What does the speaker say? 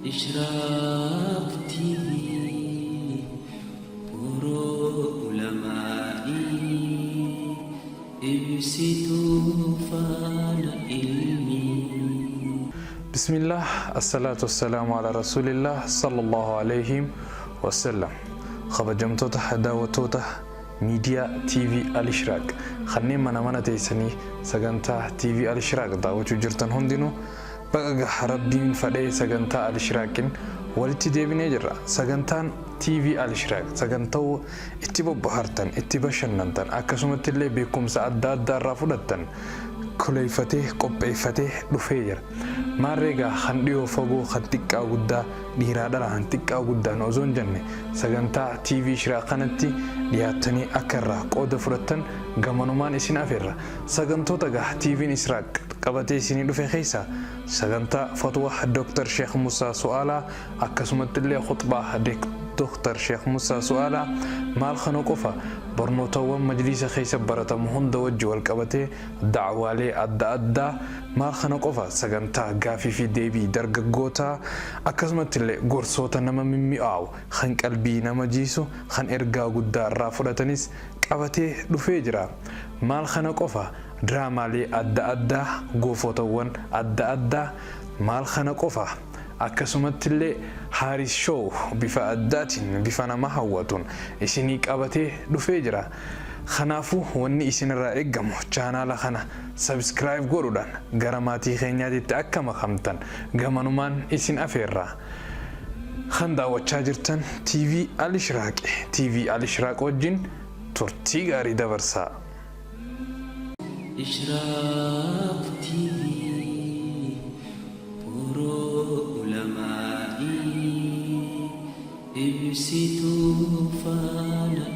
Ishraq TV Nurul Ulama'i Ibsituu faana ilmii. Bismillaah Assalaatu wassalaamu ala rasuulillaah sallallahu alayhi wasallam Kabajamtoota daawwattoota miidiyaa TV Al-Ishraaq kanneen mana mana teessanii sagantaa TV Al-Ishraaq daawwachuu jirtan hundinuu Baga Rabbiin fadhee sagantaa Al-Ishraaqin walitti deebinee jirra. Sagantaan TV Al-Ishraaq sagantaa itti bobbohartan, itti bashannantan, akkasumatti illee beekumsa adda addaa irraa fudhattan kuleeffatee qopheeffatee dhufee jira. Maarree egaa kan dhiyoo fagoo, kan xiqqaa guddaa, dhiiraa dhala, kan xiqqaa guddaan osoo hin jenne sagantaa TV Ishraaq kanatti dhiyaattanii akka irraa qooda fudhattan gamanumaan isin afeerra. Sagantoota egaa TVn Ishraaq qabatee isinii dhufe keessaa sagantaa Fatwa Dr. Sheekh Musaa Su'aalaa, akkasumatti illee Khuxbaa Dr. Sheekh Musaa Su'aalaa, maal kana qofa, barnootawwan majliisa keessa baratamu hunda wajji wal qabatee da'waalee adda addaa, maal kana qofa, sagantaa gaafii fi deebii dargaggootaa, akkasumatti illee gorsoota nama mimmi'aawu kan qalbii nama jiisu kan ergaa guddaa irraa fudhatanis qabatee dhufee jira. Maal kana qofa, diraamaalee adda addaa, goofootawwan adda addaa, maal kana qofa, akkasumatti illee Haaris Show bifa addaatiin bifa nama hawwatuun isinii qabatee dhufee jira. Kanaafuu wanni isinirraa eeggamu chaanaala kana subscribe godhuudhaan gara maatii keenyaatitti akka makamtan gamanumaan isin afeerra. Kan daawwachaa jirtan TV Al-Ishraaqi. TV Al-Ishraaq wajjin turtii gaarii dabarsaa. Ishraq TV Nurul Ulama'i Ibsituu faana.